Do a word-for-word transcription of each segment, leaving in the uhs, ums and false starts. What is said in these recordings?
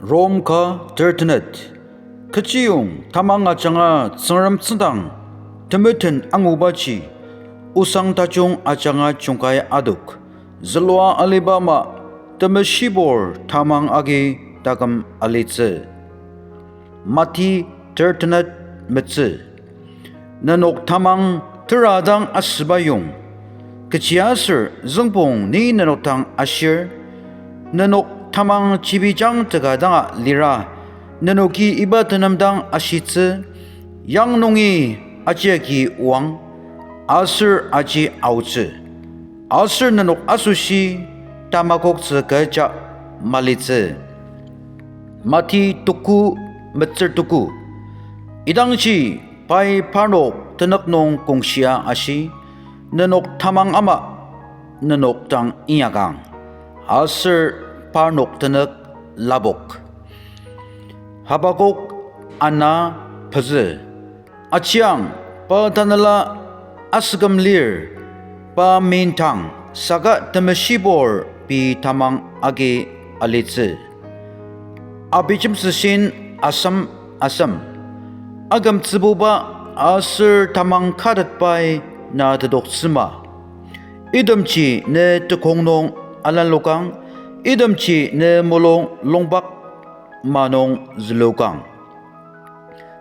Rom ka ter tenet. Kechiyong tamang ajanga Tsüngrem tsüngdang temeten angubaji, osang tajung ajanga jungkai adok, zülua aliba ama temeshibur tamang agi taküm alitsü. Mati ter tenet metsü. Nenok tamang tera dang asüba yong, kechiaser züngpong ni nenok dang ashir, nenok tamang jibijang teka danga lira, nenoki iba tenem dang ashitsü, yang nungi aji agi oang, aser aji aotsü, aser nenok asoshi tamakoktsü kecha malitsü. Mati tuku metsür tuku. Idangji pai parnok tenük nung kongshia ashi, nenok tamang ama nenok dang inyakang, aser parnok tenük lapok. Habakuk ana pezü. Ajiang, pa tanela asüküm lir, pa mintang, saka temeshibur pei tamang agi alitsü. Abijemtsüshin asem asem. Akümtsübuba aser tamang katetbai na tetoktsüma. Itemji ne tekong nung alanlokang, itemji ne mulung longpak ma nung zülokang.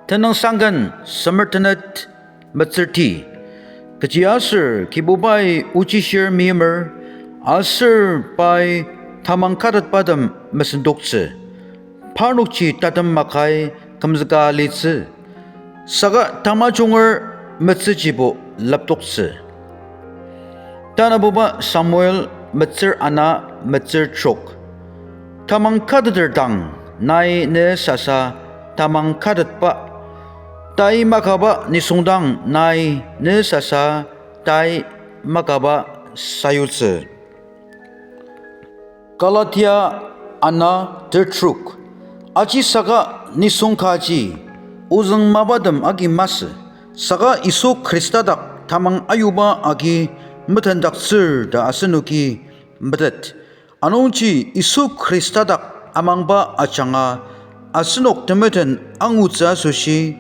Tenüngsangken semer tenet metsürti. Kechiaser Kibubai ochishir meimer, aser pai tamang katetbatem mesendoktsü. Parnokji tatem makai kümzüka litsü, saka tamajunger metsüjibo leptoktsü. Tanabuba Samuel metsür ana metsür trok. Tamang kateter dang nai ne sasa tamang katetba, tai makaba nisung dang nai ne sasa tai makaba sayutsü. Galatia ana ter trok. Aji saka nisung kaji ozüng mapatem agi masü, saka Yisu Khrista dak tamang ayuba agi metendaktsür ta asenoki metet. Anungji Yisu Khrista dak amangba ajanga asenok temeten angutsü asoshi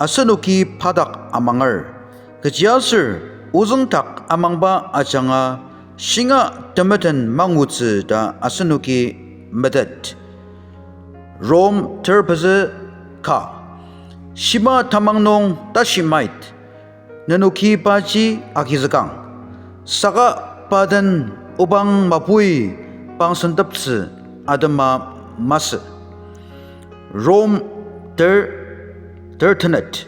asenoki pa dak amanger. Kechiaser ozüng dak amangba ajanga shinga temeten mangutsü ta asenoki metet. Rom ter pezü ka. Shiba tamang nung tashi mait, nenoki paji agizükang, saka pa den obang mapui pangsenteptsü atema masü. Rom ter, ter tenet.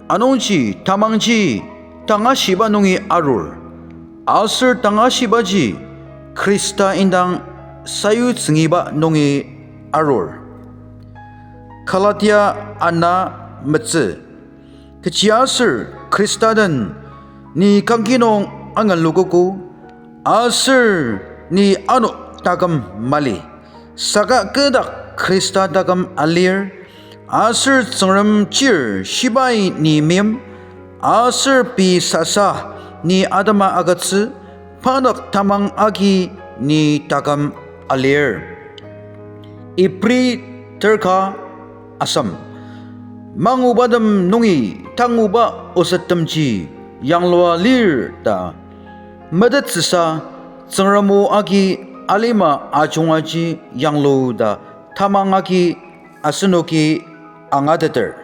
Anungji tamangji tangashiba nungi arur, aser tangashibaji Khrista indang sayutsüngiba nungi arur. Galatia ana metsü. Kechiaser Khrista den ni kangki nung angenlokogo, aser ni ano taküm mali, saka kü dak Khrista taküm alir, aser Tsüngrem chir shibai ni meim, aser pei sasa ni atema agütsü, pa dak tamang agi ni taküm alir. Ibri ter ka asem. Mangubatem nungi tanguba osettemji yanglua lir ta metettsüsa, Tsüngrem o agi alima ajungaji yanglu ta tamang agi asenoki angateter.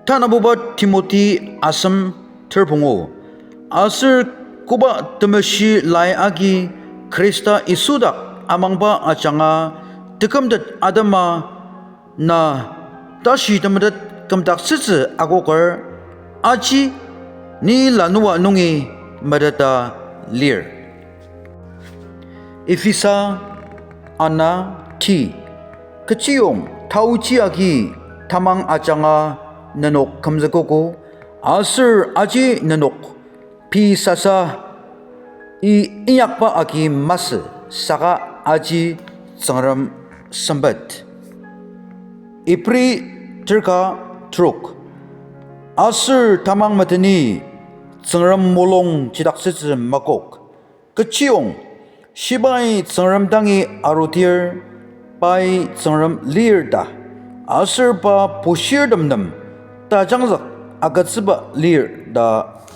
Tanabuba Timoti asem ter pungu. Aser koba temeshi lai agi Khrista Yisu dak amangba ajanga tekümtet atema na tashi temetet kümdaktsütsü akoker, aji ni lanua nungi meteta lir. Ephesa ana ti. Kechiyong taochi agi tamang ajanga nenok kümzükogo, aser aji nenok pei sasa i inyakba agi masü, saka aji Tsüngrem sempet. Ibri ter ka trok. Aser tamang meteni Tsüngrem mulung chidaktsütsü makok. Kechiyong shibai Tsüngrem dangi arudir, pai Tsüngrem lir ta, aser pa bushirtem nem tajangzük agütsüba lir ta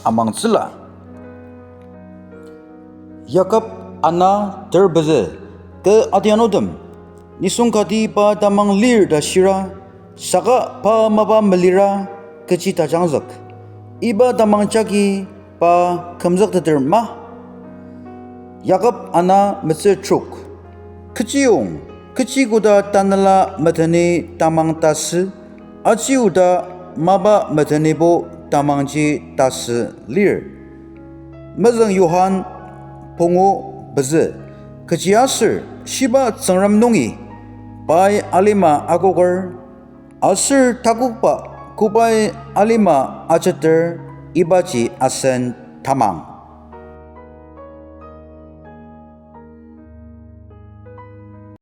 amangtsüla. Yakob ana ter pezü, kü adianutem, nisung kati pa tamang lir ta shira, saka pa mapa melira kechi tajangzük, iba tamang jagi pa kümzükteter ma? Yakob ana metsü trok. Kechiyong, kechi koda tanela meteni tamang tasü, aji oda mapa metenibo tamangji tasü lir. Mezüng Johan pungu pezü. Kechiaser shiba Tsüngrem nungi pai alima akoker, aser takokba kobai alima ajeter ibaji asen tamang.